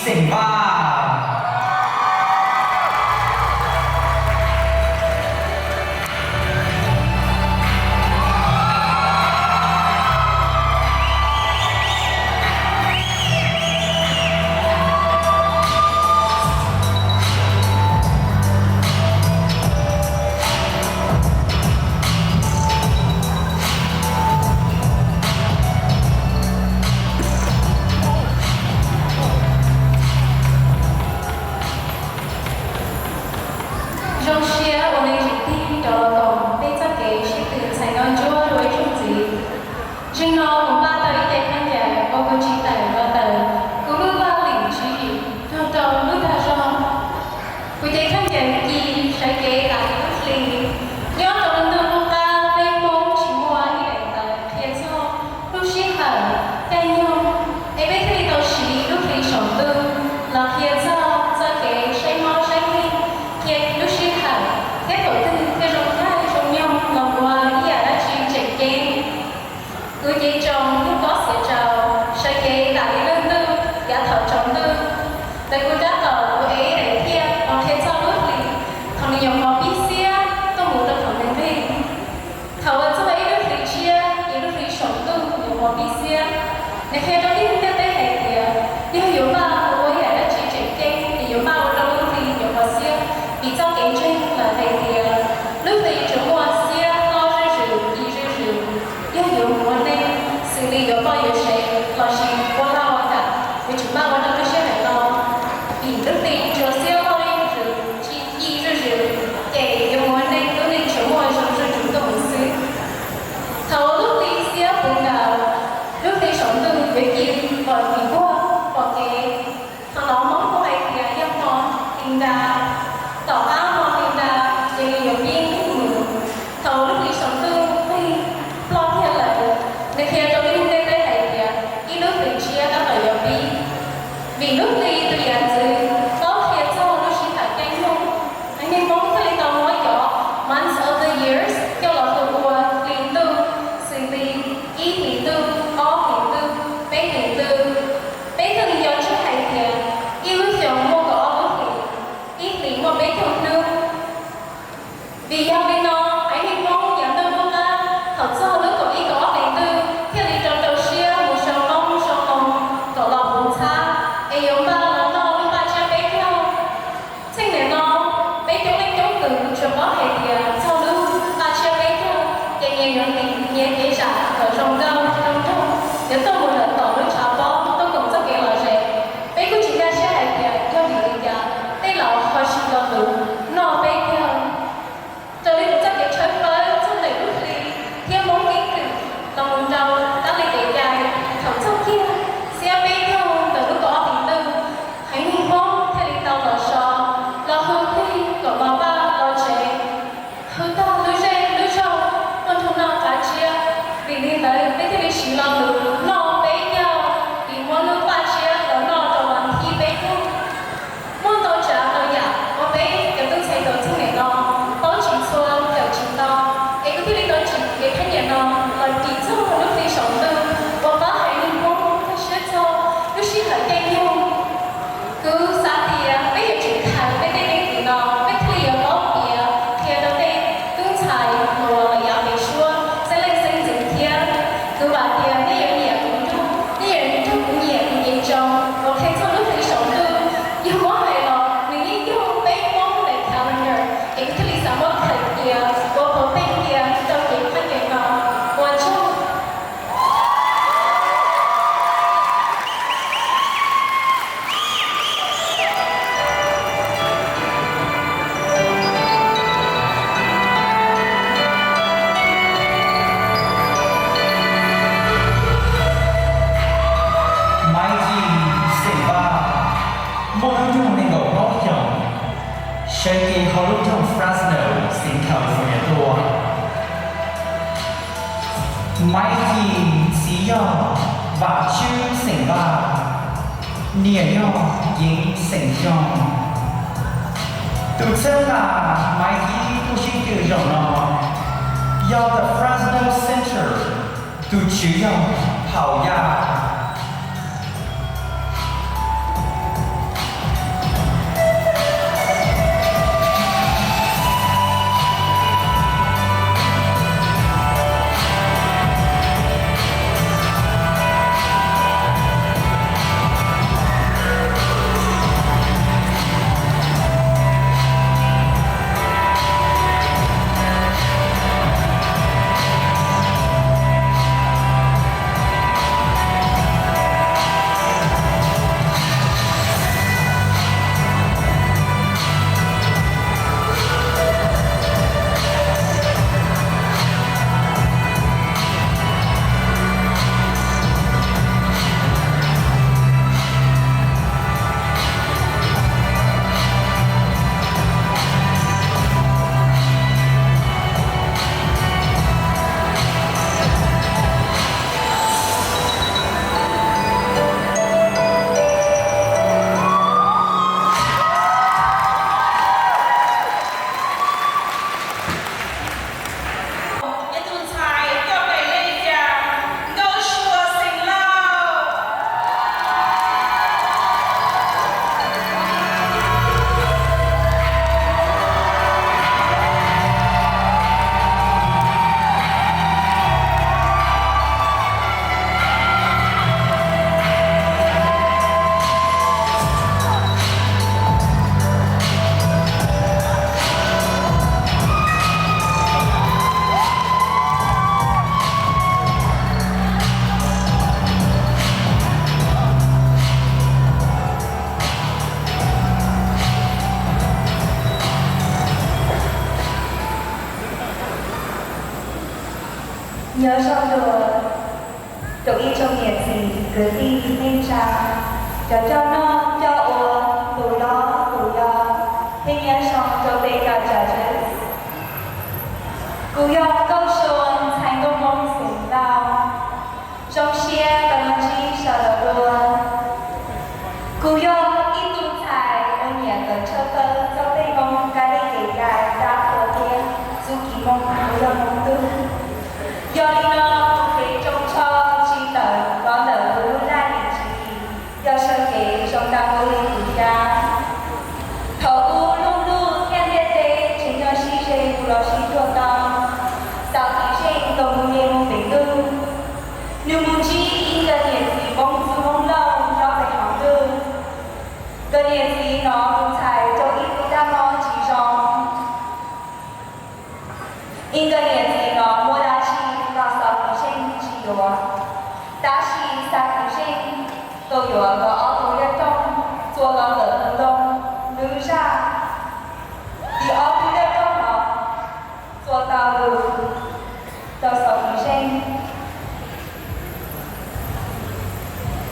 xeem Vaj. Zoo siab ua me ntsis tig rau los koom peb txoj kev sib tw ntxhais nkauj ntsuab rau ib zaug ntxiv. Zeeg no kuv npaj tau ib ce khaub ncaws uas kuv tsis tawm los tawm kuv lub vaj lim tswv yim nrog rau lub dag zog. Kuv ces khaub ncaws ci sawv cev tas ib lub hli. Nyob rau lub ntuj qub qab peb Hmoob tsis muaj ib daim ntawv qhia txog lub sij hawm caij nyoog, es peb thiaj li tau siv lub hli saum ntuj los qhia txog txoj kev saib mob saib nkeeg, qhia lub sij hawm thiab thaum twg thiaj zoo caij zoo nyoog los ua ib yam dab tsi tseem ceeb. Kuv cev tsoos thiab kob xiav tsaus sawv cev tas ib lub ntuj yav thaum tsaus ntuj. Ntawm kuv rab tom kuv ev ib daim phiaj uas qhia txog lub hlis thaum nws nyuam qhuav pib xiab tuaj mus rau thaum nws nqig. Thaum uas txog ib lub hlis tshiab, ib lub hlis saum ntuj nyuam qhuav pib xiab, nws qhia rau tib neeg ntiaj teb hais tias yog yuav npaj ua ib yam dab tsi tseem ceeb, ces yuav npaj ua rau lub hli nyuam qhuav xiab, vim txoj kev ntseeg lawm hais tias lub hli tsuas muaj xiab hlob zuj zus ci zuj zus. Yog yuav mus ua neej xws li yuav poj yuav sev lossis ua lag ua kam, yuav tsum npaj ua rau lub sij hawm no, vim lub hli tsuas xiab hlob zuj zus ci zuj zus, ces yuav mus ua neej lub neej tsuas muaj zoo zuj zus tuaj mus xwb. Thaum lub hli xiab puv nkaus, lub hli saum ntuj yuav ci pom vim vuag pom kev. Thaum no Hmoob kuj hais tias yog hmo hli nra, tom qab hmo hli nra ces nws yuav pib nqig mus. Thaum lub hli saum ntuj nqig ploj kiag lawm, nws qhia rau tib neeg ntiaj teb hais tias ib lub hlis tshiab tab tom yuav pib. Vim lub hli tus yam ntxwv paub qhia txog lub sij hawm caij nyoog, haiv neeg Hmoob thiaj li tau muab cov months of the years coj los hu ua hli ntuj, xws li ib hlis ntuj, ob hlis ntuj, peb hlis ntuj. Peb thiaj li nco tseeb hais tias ib lub xyoos muaj kaum ob lub hlis, ib hlis muaj peb caug hnub. Vim yog li no, haiv neeg Hmoob yav ntuj qub qab thaum txog lub kaum ib kaum ob hlis ntuj thiaj li rau rau siab mus sau qoob sau loo kom los puv ntxhab, es yuav npaj los noj lub paj tsiab peb caug. Txheej niam no, peb coob leej coob tus tsuas paub hais tias txog lub paj tsiab peb caug ces nyias yuav nqis nyias kev zam kom zoo nkauj zoo nraug, yuav tuaj mus lawm tom lub tshav pob tuaj koom txoj kev lom zem. Peb kuj tsis nkag siab hais tias yog vim li cas tej laus ho siv lo lus noj peb caug. Raws li kuv txoj kev tshawb fawb txog ntawm lub hli thiab Hmoob keeb kwm los mus rau kab li kev cai, thaum txog kiag xiab peb caug ntawm lub kaum ob hlis ntuj, haiv neeg Hmoob thiaj li tau los so, los hu plig kom los vaj los tsev, hu tag lub zej lub zog tuaj nrog noj paj tsiab. Vim li ntawd peb thiaj li siv lo lus noj peb caug, vim muab lub paj tsiab los noj rau vas thib peb caug. Muaj ntau tsav ntau yam uas peb cov tub ntxhais tus txheej niam no paub tsis txhua, kawm tsis tau, es kuv thiaj li tau tsim kev pheej niam no los ris txog lub hli saum ntuj uas pab haiv neeg Hmoob nkag siab txog lub sij hawm caij nyoog. Kuv xav tias peb yuav tsum khaws peb tej leej twg no, peb thiaj li yuav paub piav qhia rau tej tub ntxhais hluas los yav pem suab xeeb leej xeeb ntxwv thiab. Kuv vam tias nej yuav nyiam kuv nrog, nej yuav nrog kuv nyiam kuv cev tsoos uas qhia txog lub hli saum ntuj. Yog muab hais los nws yeej yog peb Hmoob daim calendar, es kuv thiaj li xav muab khaws cia ua pov thawj cia rau kev pheej niam no. Ua tsaug. Maiv Yim xeem Vaj, muaj hnub nyoog nees nkaum plaub xyoos, sawv cev hauv lub nroog Fresno, xeev California tuaj. Maiv Yim txiv yog Vam Tswb xeem Vaj, niam yog Yeev xeem Xyooj. Tus txheeb nqa Maiv Yim lub sib tw zaum no yog The Fresno Center, tus tswv yog Phau Yaj. Zoo dua rau ib tsoom niam txiv kwv tij neej tsa, cov coj noj coj ua, tus hlob tus yau, thiab nyob zoo rau peb cov tswv. Kuv yog Nkauj Sua ntxhais nkauj Hmoob xeem Lauj, zoo siab tau ntsib sawv daws dua. Kuv yog ib tug ntxhais uas nyiam kawm tshaj tawm txog peb Hmoob kab li kev cai, dab qhuas thiab txuj ci Hmoob uas yog Hmoob Ntuj. Yog li no kuv kev tsoo tsho tsis tawm los ntawm kuv lub laj lim tswv yim, yog sawv kev zoo tag npaum li kuv xav. Thaum ub Looj Luj thiab ntiaj teb tseem nyob sib ze kuv los sib tuag tau, Xaus Kim Zeej tau mus nce mus pem ntuj. Nws mus ntsib ib nkawd niam txiv Hmoob txwj Hmoob Lauj nyob pem hauv ntuj. Nkawd niam txiv no tus ntxhais rau ib tug dab mob tsis zoo. Ib nkawd niam txiv no muaj dab tsi los Xaus Kim Zeej tsis yuav, tab sis Xaus Kim Zeej tau yuav nkawd ob tug liaj rooj txua los ntawm tus ntoo lub zaj. Vim ob tug liaj rooj no txua tau lus rau Xaus Kim Zeej.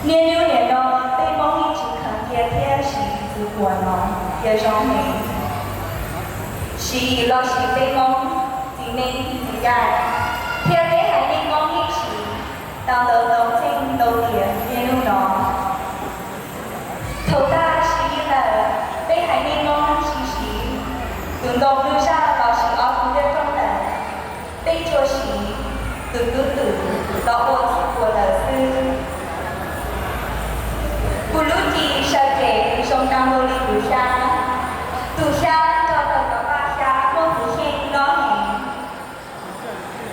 Niaj hnub nim no peb Hmoob yeej tsis kheev cia thiab siv txwv puam no cia zoo heev. Siv los siv peb Hmoob txiv neej txiv yaig thiab peb haiv neeg Hmoob yeej siv tau ntau ntau txheej ntau tiam niaj hnub no. Thaum tag siv lawm, peb haiv neeg Hmoob siv siv tus ntoo lub zaj los sis ob tug liaj rooj lawm, peb tsuas siv tus tub twm los ua txwv puam lawm xwb. Kuv lub cim sawv cev zoo tag npaum li kuv xav. Tus xyab nrog rau cov paj xyab muaj tus xyeej loj heev.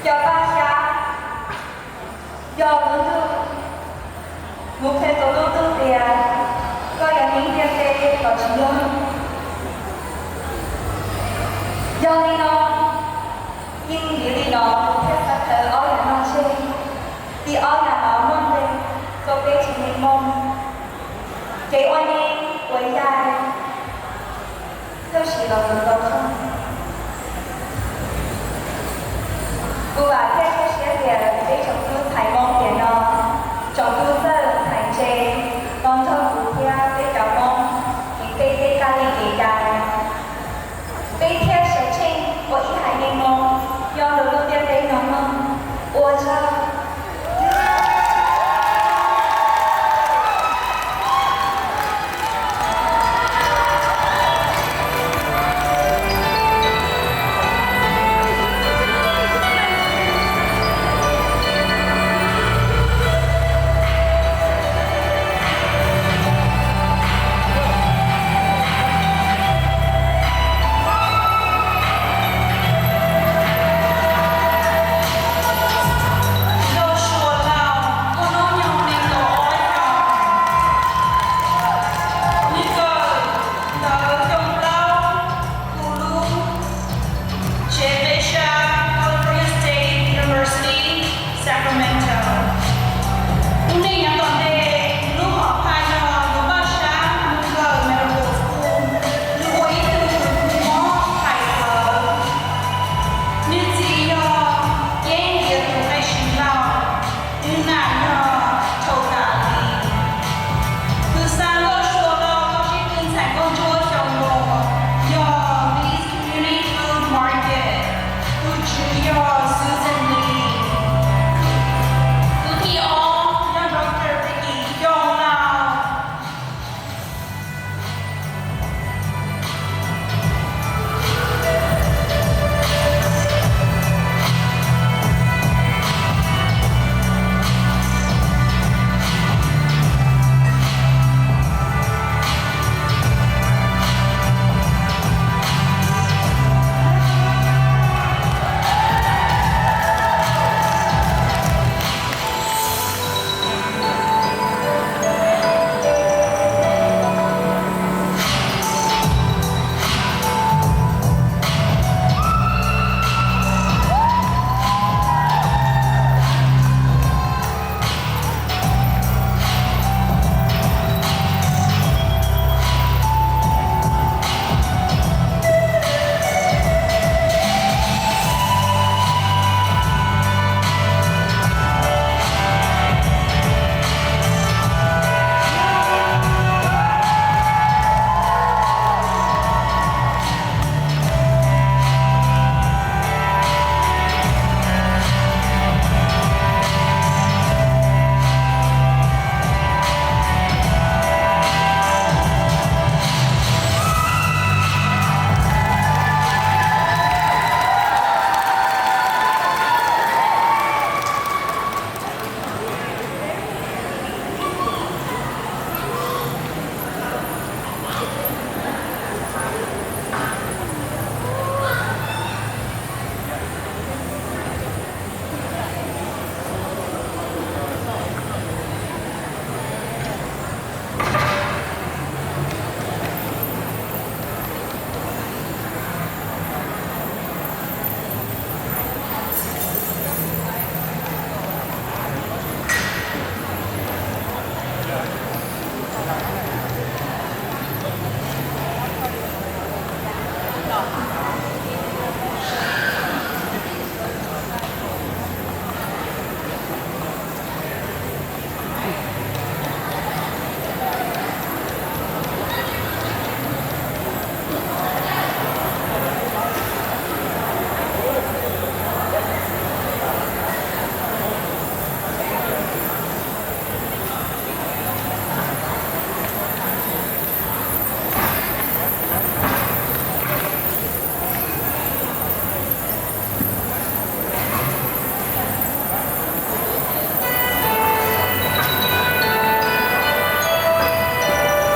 Cov paj xyab yog lub ntuj mus qhia rau lub ntuj tias koj yog neeg ntiaj teb los tsis yog. Yog li no, yeej vim li no kuv thiaj xav khaws ob yam no tseg, vim ob yam no muaj nqis rau peb tsev neeg Hmoob. Kev ua neej ua yaig, tab sis los mus tau kho. Kuv vam thiab cia siab tias peb tsoom tub ntxhais Hmoob tiam no, tsoom tub txawj ntxhais ntse, los nrog kuv thiab peb cov Hmoob, es peb tej kab li kev cai, peb thiaj sawv tsheej ua ib haiv neeg Hmoob nyob rau lub ntiaj teb no mog. Ua tsaug.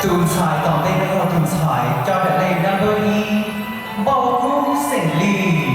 Tus ntxhais tom ntej no yog tus ntxhais cov daim lej number ib, Npauj Kub xeem Lis.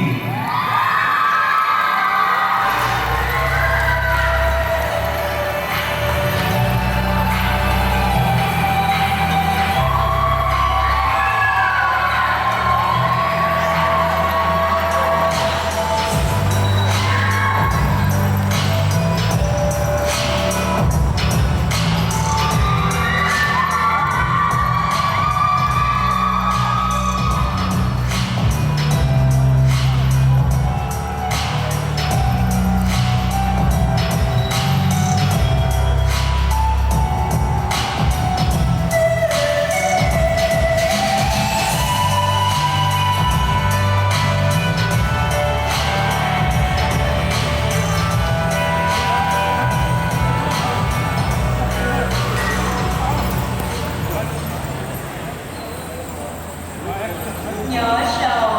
Nyob zoo,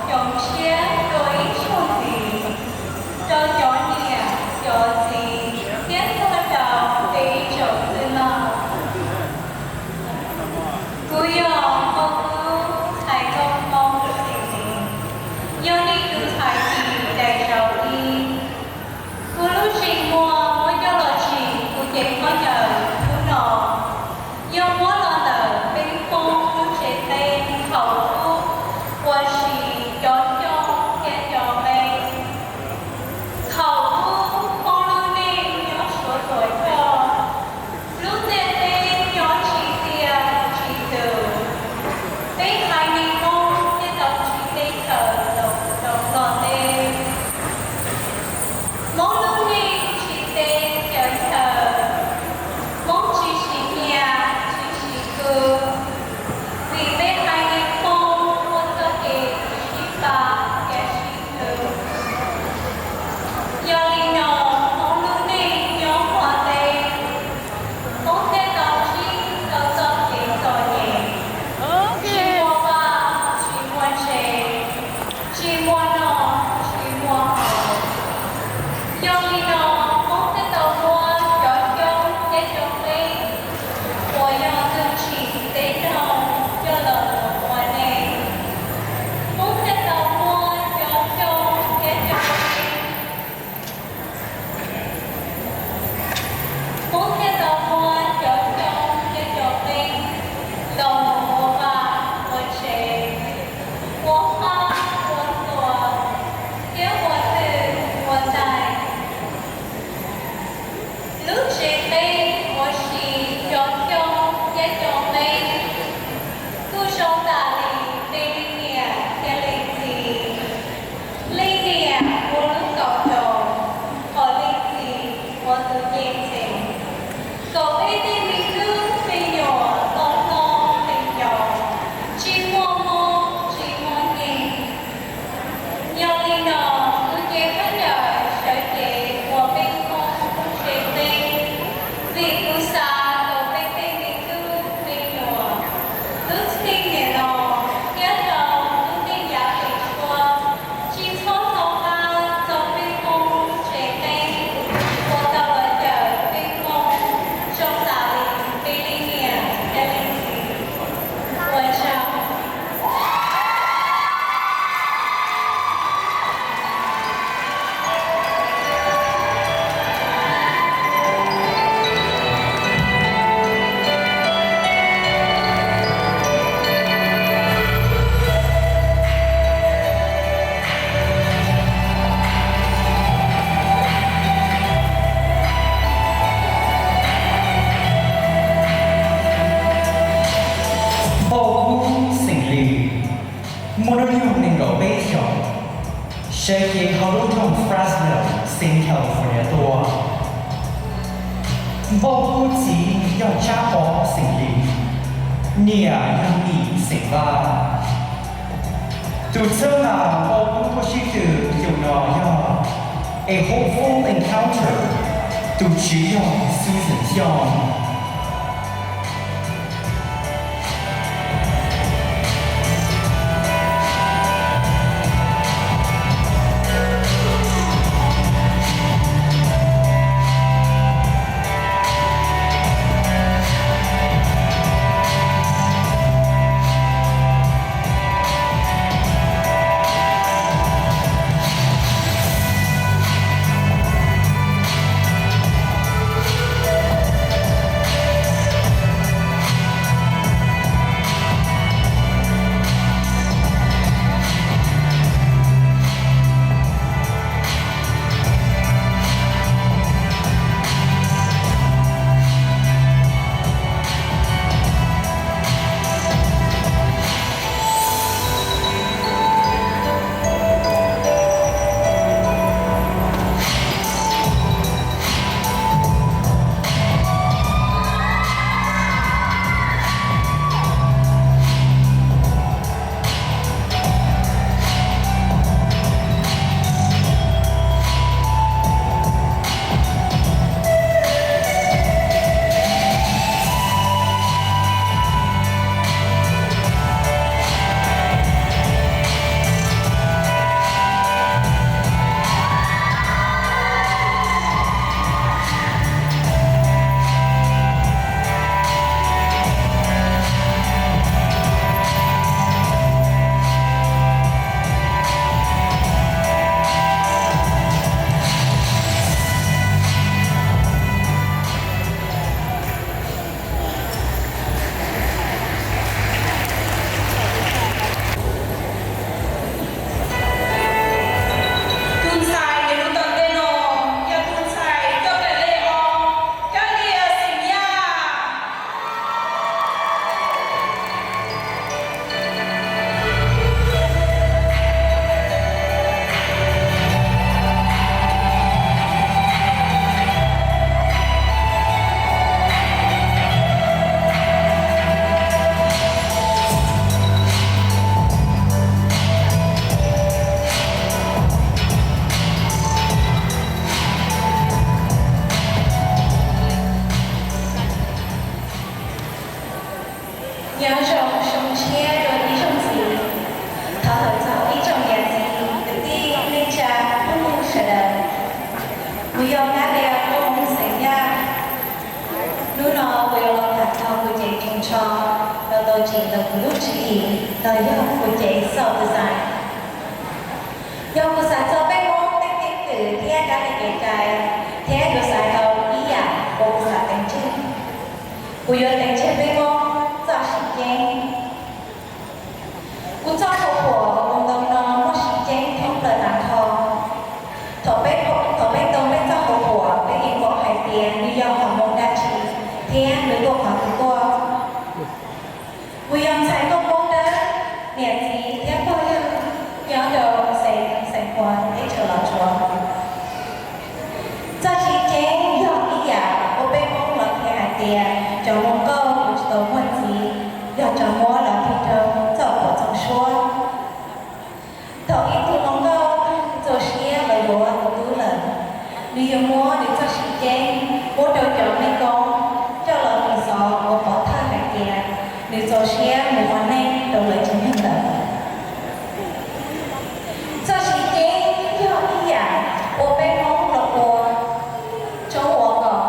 xyoo tshiab dua ib zaug ntxiv rau cov niam cov txiv thiab txog rau peb ib tsoom txwj laug. Kuv yog Npauj Kub, ntxhais nkauj Hmoob Xeem Lis, yog ib tug ntxhais tim daim zauv ib. Kuv lub ntsej muag muab coj los tsim kuv cev khaub ncaws hnub no, yog muab los ntawm peb Hmoob lub tsev teb thaum ub, ua si cov xyooj thiab cov qeb. Thaum ub Hmoob lub neej nyob suav tuam coj, lub ntiaj teb nyob tsis tiaj tsis tus. Peb haiv neeg Hmoob thiaj tau ntsib teb chaws los rau nplog teb. Hmoob lub neej tsis teb chaws chaw, Hmoob tsis siv nyiaj tsis siv kub, vim peb haiv neeg Hmoob muaj txoj kev sib pab thiab sib hlub. Yog li no Hmoob lub neej nyob nplog teb, Hmoob thiaj tau ntsib tau txoj kev txom nyem, tsis muaj vaj tsis muaj tse, tsis muaj noj tsis muaj haus. Yog li no Hmoob thiaj tau muab cov xyoob thiab cov qeb uas yog ntxwg tsim teb no coj los mus ua neej. Hmoob thiaj tau muab cov xyoob thiab cov qeb Hmoob thiaj tau muab cov xyoob thiab cov qeb los mus ua vaj ua tsev, ua qab ua tua, thiab ua twj ua tais. Lub tsev qeb ua si cov xyoob thiab cov qeb kuj zoo tam li peb leej niam thiab leej txiv. Leej niam ua lub kaum caum, hos leej txiv ua tus ncej ntxhee, kom peb tej me tub me nyuam loj hlob nqis ncaus, tsis muaj mob tsis muaj nkeeg. Yog li no, kuv cev khaub ncaws sawv cev ua peb Hmoob lub tsev qeb, vim kuv xav kom peb tej me tub me nyuam lub txheej niam no thiab rau lub neej yav pem suab tsis txhob txo qab txog peb Hmoob lub tsev qeb uas tau los cawm peb Hmoob zoo tam li peb leej niam thiab leej txiv. Ua tsaug. Npauj Kub xeem Lis, muaj hnub nyoog nees nkaum peb xyoos, sawv cev hauv lub nroog Fresno, xeev California tuaj. Npauj Kub txiv yog Tsab Pov xeem Lis, niam yog Mim xeem Vaj. Tus txheeb uas Npauj Kub tuaj sib tw xyoo no yog A Hopeful Encounter, tus tswv yog Susan Xyooj. Nyob zoo xyoo tshiab rau ib zaug ntxiv, thov hawm txog ib tsoom niam txiv kwv tij neej tsa phooj ywg sawv daws. Kuv yog Kab Lia Koob Hmoob xeem Yaj. Hnub no kuv yuav los tham txog kuv cev tus ntsho los tau tsim ntawm kuv lub tswv yim los yog kuv cev xauj tus xais. Yog kuv xav txog peb Hmoob tej keeb kwm thiab kab li kev cai, thiab yuav xav tau ib yam uas kuv xav teev tseg. Kuv yuav teev tseg peb Hmoob txoj siv ceeb. Kuv txoj hauv paus uas ntoo no muaj siv ceeb thoob plaws tag nrho. Thaum peb, thaum peb ntoo peb txoj hauv paus, peb yeej paub hais tias nws yog qhov moo dab tsi thiab nws tuaj qhov twg tuaj. Kuv yog ntxhais nkauj Hmoob Dawb, niam txiv thiab pog yawg nyob rau xeev Xeev Khuam teb chaws Los Tsuas. Txoj siv ceeb yog ib yam uas peb Hmoob los qhia hais tias cov hluas nkauj uas tsis tau muaj txiv, yog cov muab los tig rau txoj phuam txoog suab. Thaum ib tug hluas nkauj tag txoj siab los yuav tus tub lawm, nws yuav muab nws txoj siv ceeb pub rau cov mej koob coj los tis xov ua pov thawj hais tias nws txaus siab mus ua neej rau lawv tsev neeg lawm. Txoj siv ceeb yog ib yam uas peb Hmoob los ua tshoob ua kos.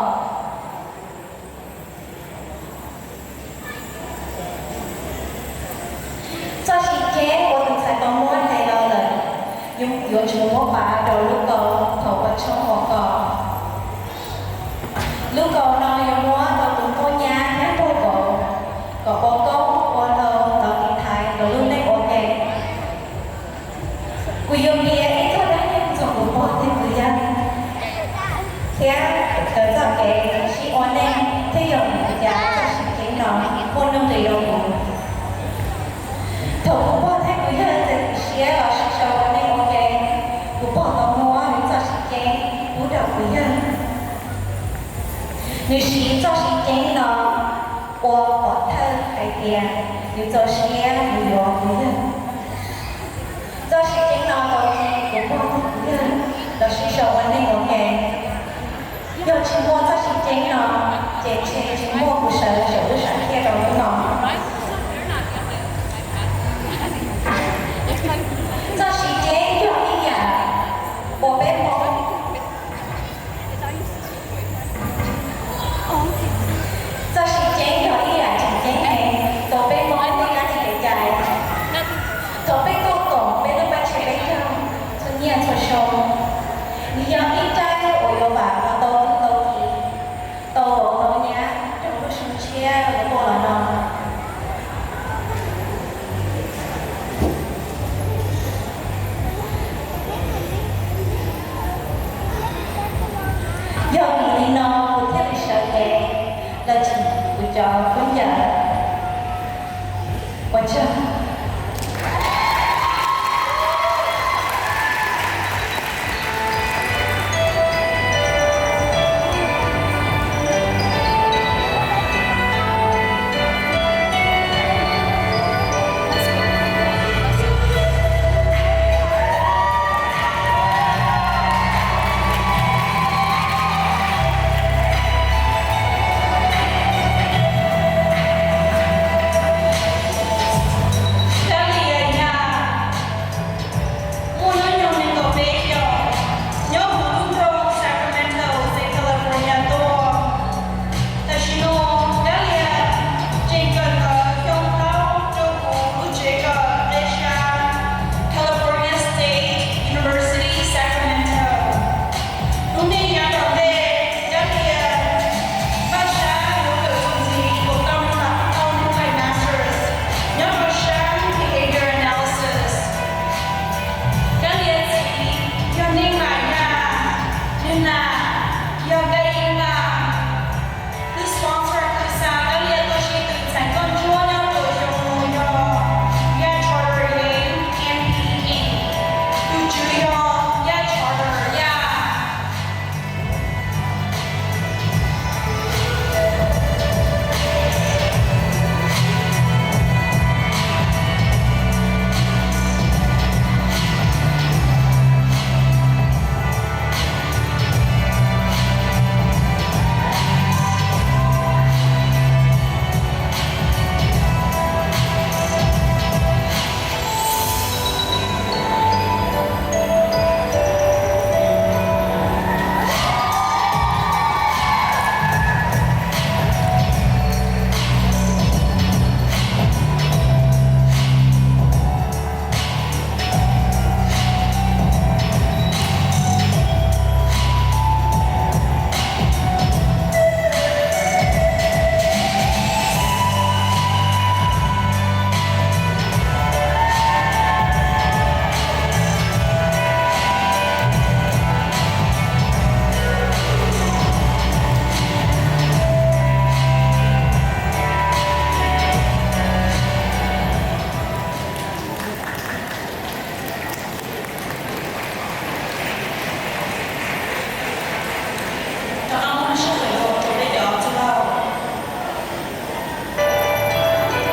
Txoj siv ceeb uas tus ntxhais tau muab hle los lawm, yuav tsum muab pav rau lub kaus thaum ua tshoob ua kos. Lub kaus no yuav muab rau tus nkauj nyab thiab nraug vauv kom ua koob ua loo los tiv thaiv nkawd lub neej ua ke. Kuv yuav piav ib txoj dab neeg txog kuv pog thiab kuv yawg thiab nkawd txoj kev sib ua neej thiab yog vim li cas txoj siv ceeb no muaj nuj nqis rau kuv. Thaum kuv pog thiab kuv yawg txiav txim siab los sib sau ua neej ua ke, kuv pog tau muab nws txoj siv ceeb pub rau kuv yawg. Nws siv txoj siv ceeb no ua pov thawj hais tias nws txaus siab mus yuav kuv yawg. Txoj siv ceeb no tau kuv pog thiab kuv yawg los sib sau ua neej ua ke. Yog tsis muaj txoj siv ceeb no, ces ntshe tsis muaj kuv sawv saum lub sam thiaj rau hnub no. Txoj siv ceeb yog ib yam uas peb Hmoob Txoj siv ceeb yog ib yam tseem ceeb heev rau peb Hmoob tej kab li kev cai. Thaum peb tuaj koom peb lub paj tse peb caug txhua niaj txhua xyoo, nws yog ib daim uas yuav vam tau tub tau ki, tau vauv tau nyab rau lub xyoo tshiab uas tuaj los no. Yog vim li no kuv thiaj li sawv kev los tsim kuv cov khaub ncaws. Ua tsaug.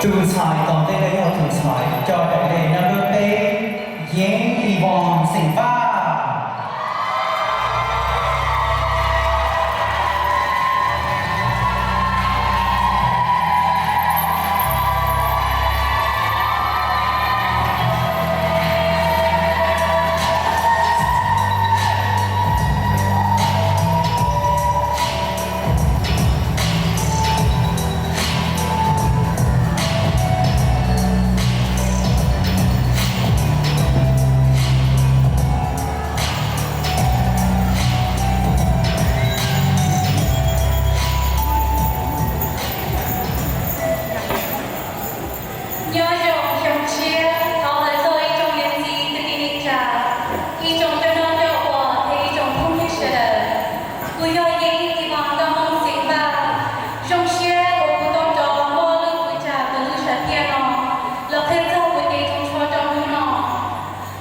Tus ntxhais tom ntej no yog tus ntxhais coj daim lej number peb, Yeev Yvonne xeem Vaj. Nyob zoo xyoo tshiab, thov hais txog ib tsoom niam txiv kwv tij neej tsa, ib tsoom coj noj coj ua thiab ib tsoom phooj ywg sawv daws. Kuv yog Yeev Yvonne Nkauj Hmoob xeem Vaj. Zoo siab uas kuv tau rov muaj lub hwv tsam tus lub sam thiaj no los qhia txog kuv cev tus tsho rau hnub no.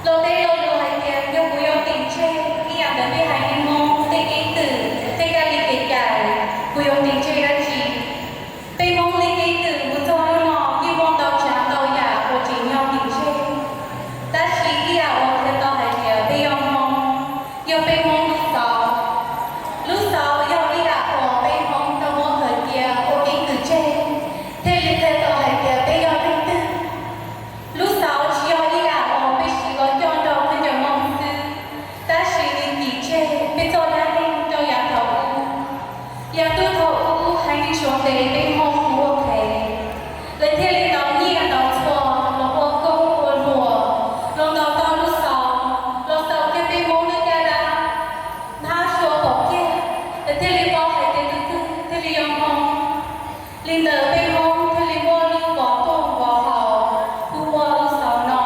Los teb los luag hais tias yog kuv yuav tim tseg ib yam ntawm peb haiv neeg Hmoob tej keeb kwm, tej kab li kev cai, kuv yuav tim tseg dab tsi? Peb Hmoob li keeb kwm mus txog hnub no yeej muaj ntau tsav ntau yam uas tsim nyog tim tseg, tab sis ib yam uas qhia tau hais tias peb yog Hmoob, yog peb Hmoob lub xauv. Lub xauv yog ib yam uas peb Hmoob tau muab khaws cia ua keeb kwm tseg, thiaj li qhia tau hais tias peb yog leej twg. Lub xauv tsis yog ib yam uas peb siv los coj nrog peb cov Hmoob xwb, tab sis nws tim tseg peb txoj dab neeg rau yav thaum ub. Yav thaum ub haiv neeg Suav ntes peb Hmoob mus ua phem, lawv thiaj li ntau nyiaj ntau txhua los ua koob ua hluas, los ntaus tau lub xauv, los xaus kiag peb Hmoob lub caj dab, hnab sua pom kiag, lawv thiaj li paub hais tias tus twg thiaj li yog Hmoob. Li ntawd peb Hmoob thiaj li muaj lub vov tooj vov hau hu ua lub xauv no.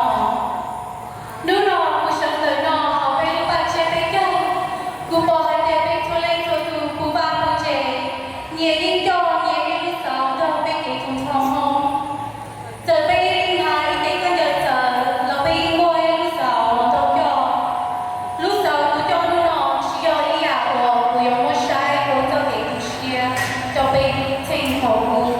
Hnub no kuv sawv ntawm no hauv peb lub paj tsiab peb caug, kuv pom hais tias peb txhua leej txhua tus puv vaj puv tsev, nyias yeej coj nyias ib lub xauv nrog peb cev tus tsho Hmoob. Txawm peb ib leeg hnav ib cev khaub ncaws txawv los peb yeej muaj ib lub xauv los tau coj. Lub xauv kuv coj hnub no tsis yog ib yam uas kuv yuav muab saib ua txoj kev tu siab rau peb txheej thaum ub,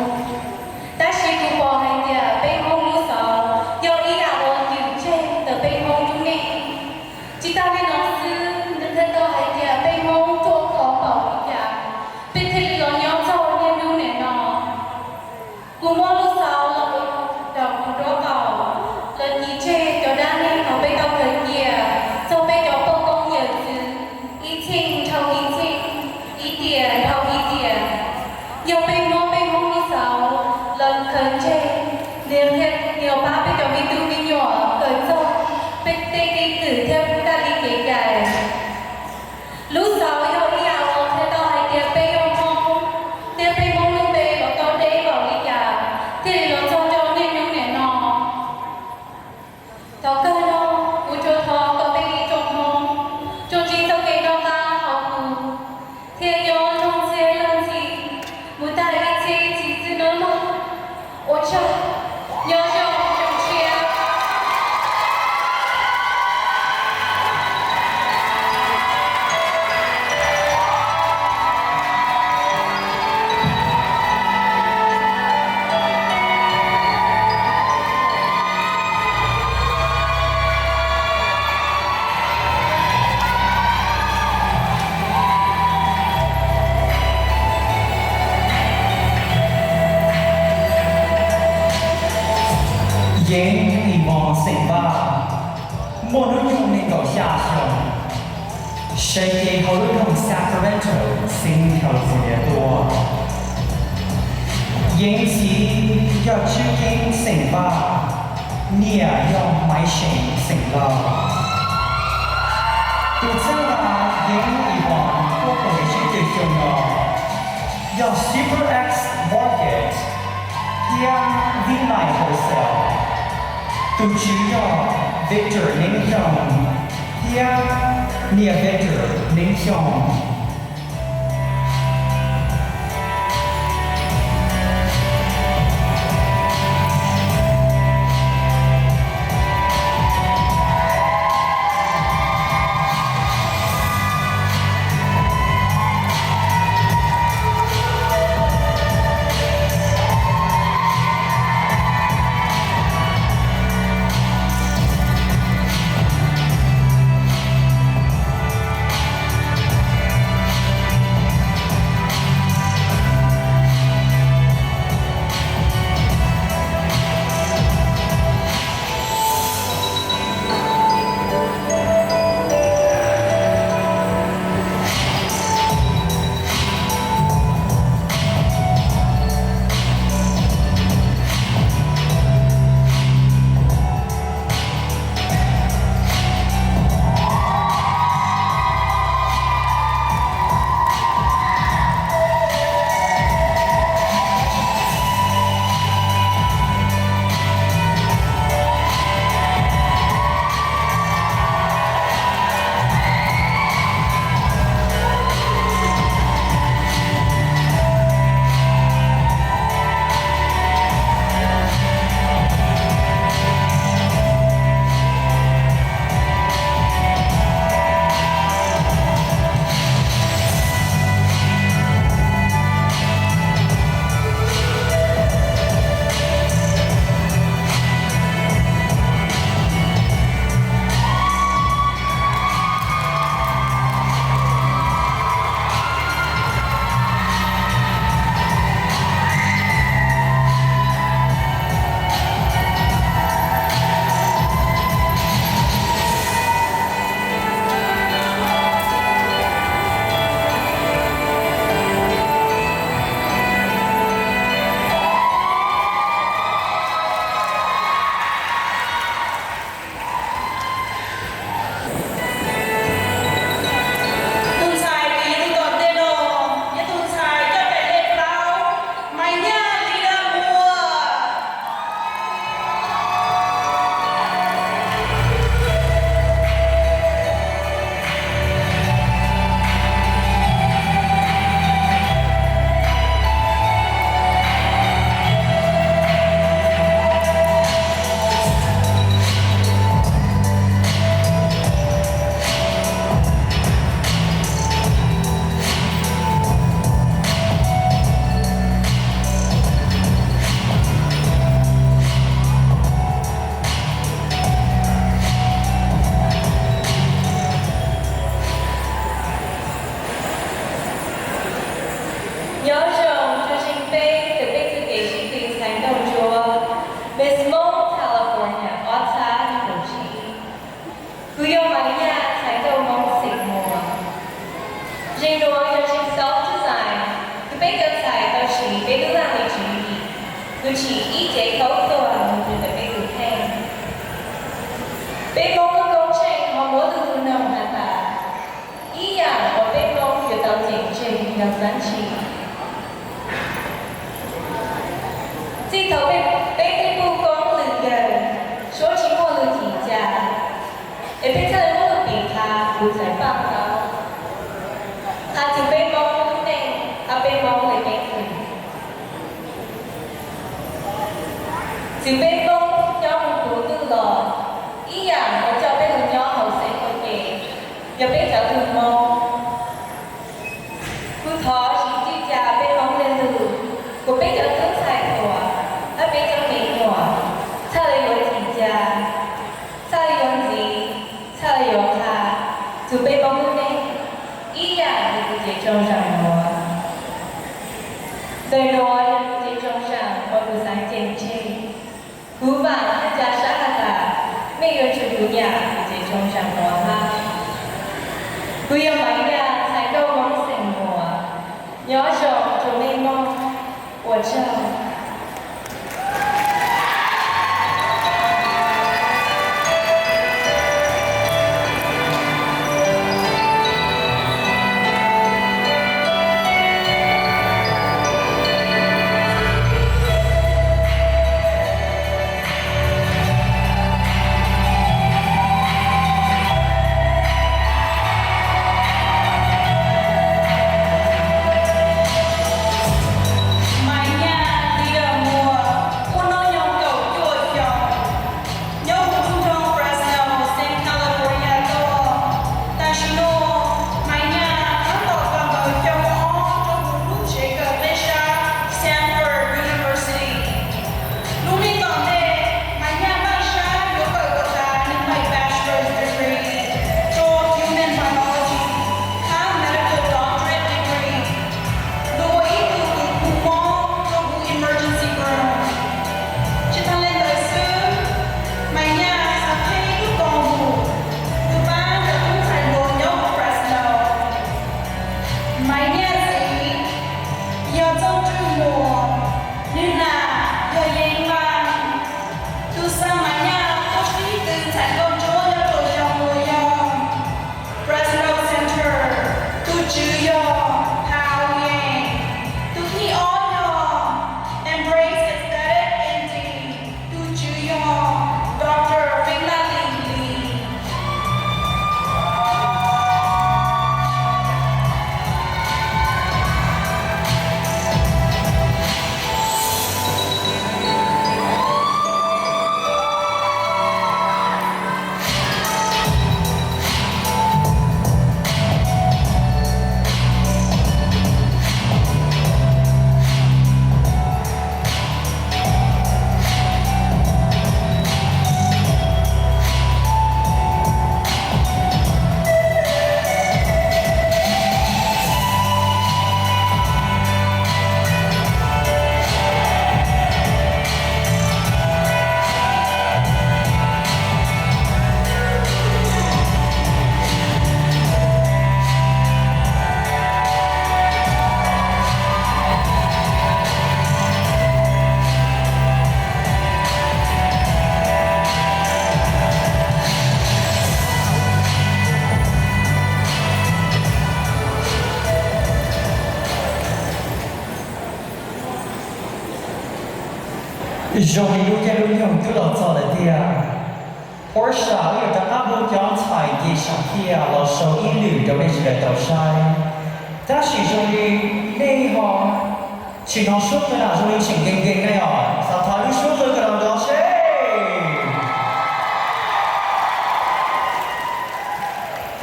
tab sis kuv pom hais tias peb Hmoob lub xauv yog ib yam uas cim tseg ntawm peb Hmoob lub neej. Tsis tas li no xwb, nws qhia tau hais tias peb Hmoob ruaj khov npaum li cas, peb thiaj li los nyob txog niaj hnub nim no. Kuv muab lub xauv los rau kuv duab qaum, lawv cim tseg cov dab neeg uas peb tau khaws cia txog peb cov poj koob yawm txwv, ib txheej dhau ib txheej, ib tiam dhau ib tiam. Yog peb Hmoob, peb Hmoob lub xauv lawv khaws tseg, nws thiaj li pab peb cov me tub me nyuam kawm txog peb tej keeb kwm thiab kab li kev cai. Lub xauv yog ib yam uas qhia tau hais tias peb yog Hmoob, thiab peb Hmoob lub npe los tau deb npaum li cas thiaj li los txog rau niaj hnub nim no. Thaum kawg no, kuv tsuas thov kom peb ib tsoom Hmoob tsuas ntsib txoj kev noj qab haus huv, thiab nyob nrog txhiab leej txiv mus tag ib txhiab ib txhis xwb nawb mog. Ua tsaug, nyob zoo xyoo tshiab. Yeev Yvonne xeem Vaj, muaj hnub nyoog nees nkaum xya xyoo, sai cev hauv lub nroog Sacramento, xeev California tuaj. Yeev txiv yog Tswb Keeb xeem Vaj, niam yog Maiv Seem xeem Lauj. Tus txheeb uas Yeev Yvonne tuaj kaum yim tsib caug xyoo no yog Super X Mortgage thiab Vinay Wholesale. Tus tswv yog Victor Neeb Xyooj thiab niam Victor Neeb Xyooj. tsim ib cev khaub thuas mus rau ntawm peb tus kheej. Peb Hmoob lub koob tsheej ho muab lub lug noog has tas, ib yam uas peb Hmoob yuav tau ceem tseg yog txaab ntshis. Txij thaum peb tej pug koob lwm yawg suab tsis muaj lug chim ca, es peb txhaj le muab lug pim qha kuv txhais paaj tau qha txug peb Hmoob lub neej hab peb Hmoob le keeb kwm. Txwm peb Hmoob nyob moog puv ntuj los, ib yam uas coj peb lug nyob hauv xeev ua ke, yog peb cov tug Hmoob. Kuv thov siv txij ca peb Hmoob le lug, kuas peb cov tub ntxhais hluas hab peb cov me nyuam txhaj le yuav chim ca, txhaj le yuav ntxiv, txhaj le yuav qha txug peb Hmoob lub neej, ib yam le kuv cev tsoom zaam nuav. Ntawm nuav yog kuv cev tsoom zaam uas kuv xaav ceem tseg. Kuv vaam hab ca sab has tas mej yuav tsum kuv nyam kuv cev tsoom zaam nuav hab. Kuv yog Maiv Nyaj, txhais nkauj Moob xeem Muas, nyob zoo rua mej Moob, ua tsaug. Maiv Nyaj Leader Muas, kuv nub nyoog kaum cuaj xyoos, nyob huv lub nroog Fresno, San California tuaj. Tam sim nuav Maiv Nyaj tab tom kawm ntawv xyoo ob rua huv lub tsev kawm qeb sab Stanford University. Lub neej tom ntej, Maiv Nyaj npaj sab yuav kawm kom tas nwg maim bachelor's degree rua human biology hab medical doctorate degree, lug ua ib tug tub pug Moob rua huv emergency room. Tsi taag le ntawd xwb, Maiv Nyaj xaav qheb ib lub koom lug, lug paab cov tub ntxhais hluas nyob huv Fresno. Maiv Nyaj txiv yog Txooj Nrwg Muas, nwg nam yog Yeej Vaj. Tug xaa Maiv Nyaj tuab sib tw txhais nkauj ntsuab nyob rua xyoo uas yog Fresno Center. Tug tswv yog Hau Yeej. Tug thib ob yog Embrace Aesthetic N D. Tug tswv yog Doctor Feeb Laj Lis Lis. Zoo li lub caij lub nyoog twb los txog lawm tiag. Portia wb yuav rov qab hu cov ntxhais nce saum thiaj los sau ib lwm rau nej sawv daws tau saib. Tab sis zoo li nej ho tsis hnov suab qw na, zoo li tseem nkees nkees na yom. Xav thov lub suab qw kom nrov seb.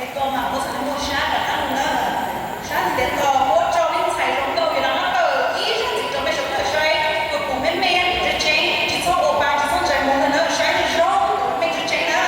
Es koj mas muab txhua tus muaj sab rov qab mus na. Sab ntev tos muab rau ib ntxhais zoo nkauj yuav rov qab tawm ib zag ntxiv rau mej sawv daws saib, kuas kuv me me tseem tseeb, tsis txhob ua pa tsis txhob ntsais muag ntag na, saib zoo zoo kuv me tseem tseeb na.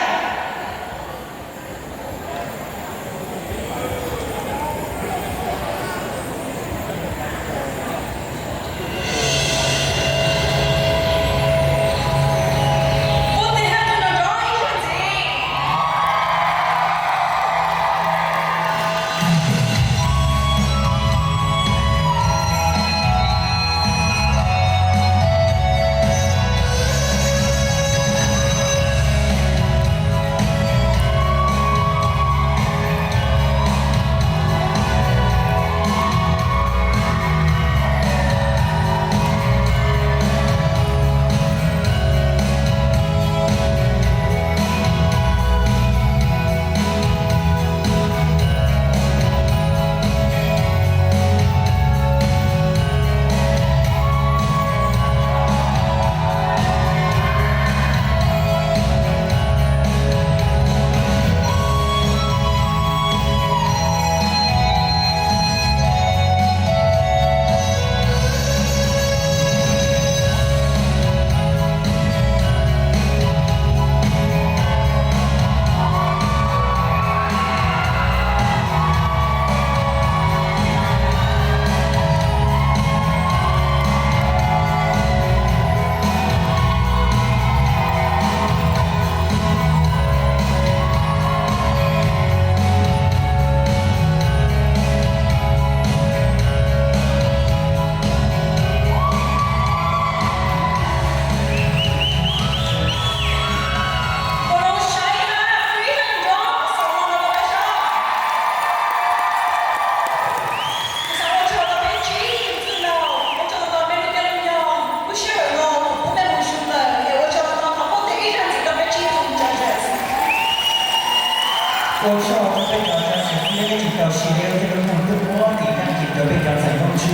Ua tsaug rau peb cov txiv thiab nej tsis tau siv lub caij lub nyoog tuaj muab nqi nyiaj rau peb cov ntxhais Hmoob Ntsuab.